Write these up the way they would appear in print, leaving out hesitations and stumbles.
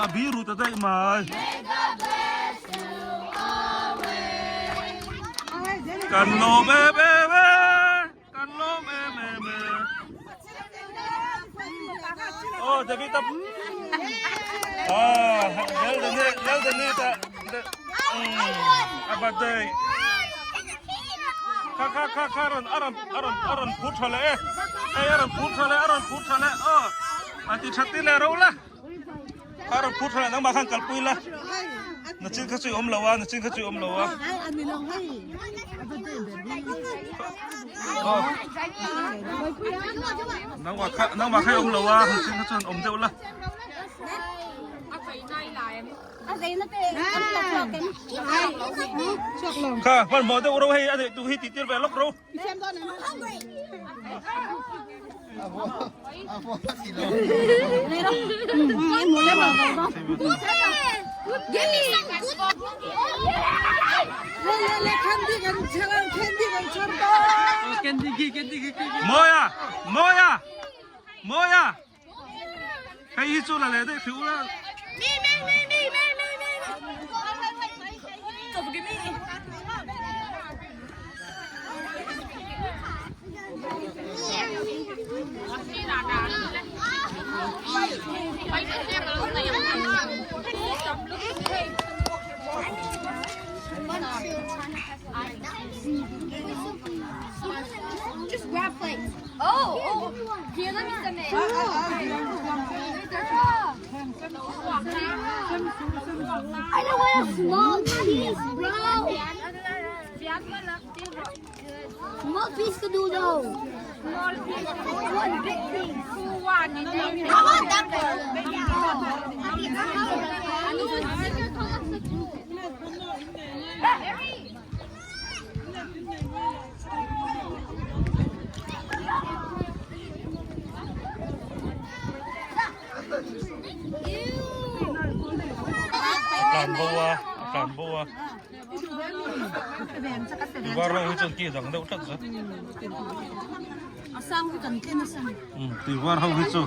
A biru ta daih mai. Kan lawm em em e, kan lawm em em e. Oh, David up. Ah, Lal Danita, a birthday. Kha kha kha kha ron aron aron aron phut tha leh e. Ei aron phut tha leh aron phut tha leh. Oh, a ti that ti leh ro la. Aron phut tha leh nangmah khan kalpui la. Nachin kha chu i awm lo a, nachin kha chu i awm lo a. Oh. Nangmah kha nangmah kha i awm lo a, nachin kha chuan awm deuh la. Kha hmanhmawh deuh ro hei a neih tu hi tih tir ve lawk ro. Mawia! Mawia! Mawia! Hei hi chu la leh daih hrih ula. Just grab plates. Oh, oh. Here, let me submit. I don't want a small piece, bro. Small piece to do though. Small piece. I want big piece. I want that one. A tlan bo a, a tlan bo a. Tui var ho hi chuan ki a dang deuh tlat zet. Tui var ho hi chu.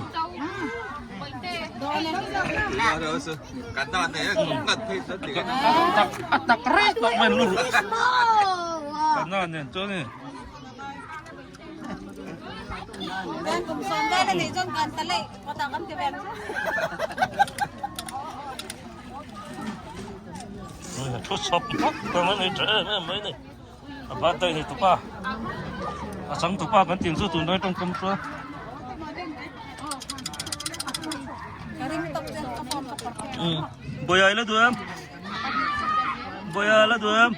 A tak rek tak mai lu kana nen chuan ni. Thu sawp vak ta mai nei tha em em mai ni. A birthday nei tupa a chang tupa kan tin chu tun lai tawngkam chuan. Boyai la duh em? Boyai la duh em?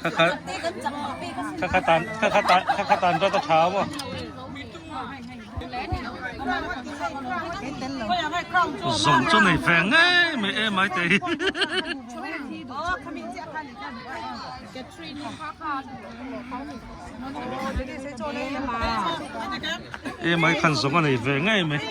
Kha kha kha kha tan kha kha tan kha kha tan cho ta tha maw? Zawng chu nei ve ngei mai em ai te hi. Em ai khan zawng a nei ve ngei mai.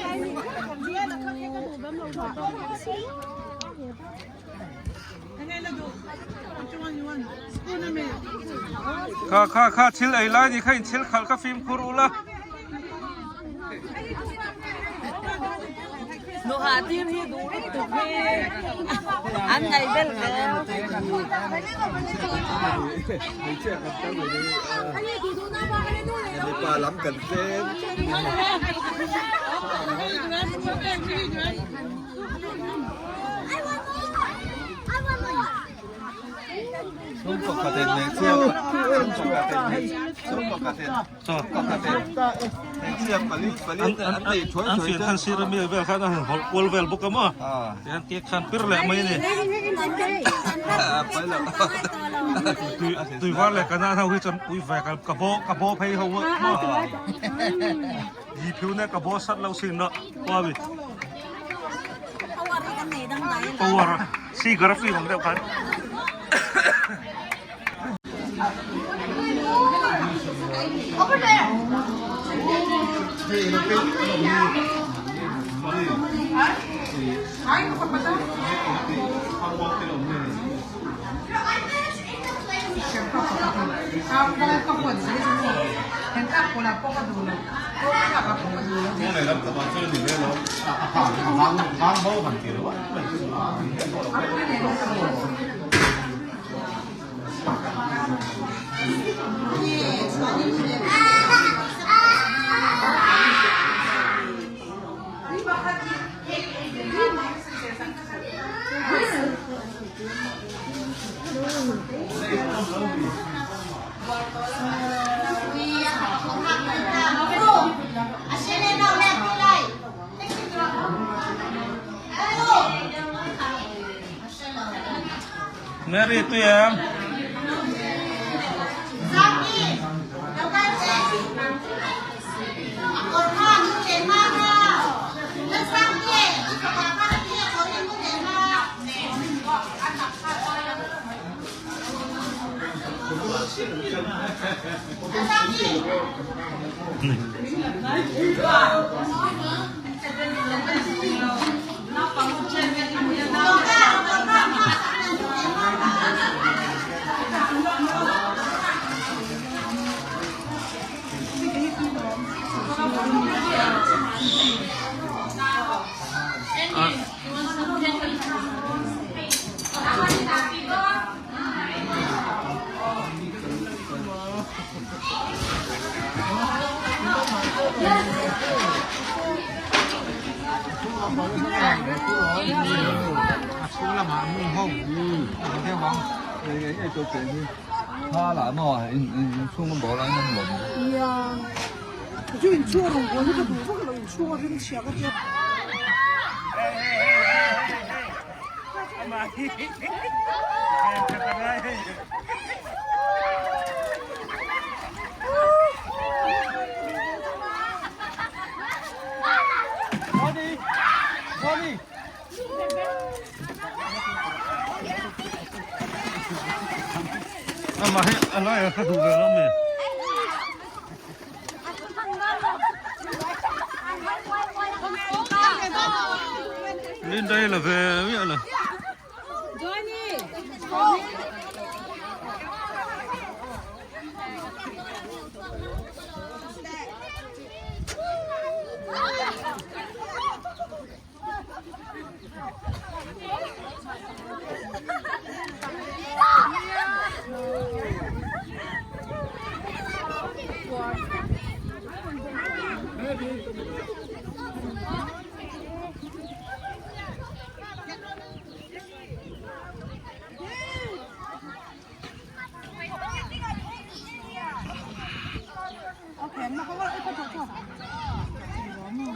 Kha kha kha thil ei lai ni kha in thil khalh kha fimkhur ula. Nuha tir hi duh lutuk hi an ngaih vel ve. Mipa lam kan tlem. Sum pakhat in hmeichhia sum pakhat in sum pakhat in sum pakhat in hmeichhia pali pali te an nei thuai An thuai fian khan sir ami vel khan a han hawlh kual vel bawk a maw tihian cake khan pir leh mai a ni. Tui tui var leh kanan ho hi chuan pui ve ka bo ka bo phei ho maw Di phiu ne ka bo sat lo sin lo aw mi. Power si graphic ang deuh khan. Over there. Mary tui em? Amah hi a lai ah ka duh ve lo mi. Linda hi la ve miah lo.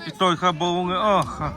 I tawi kha bo nge aw kha.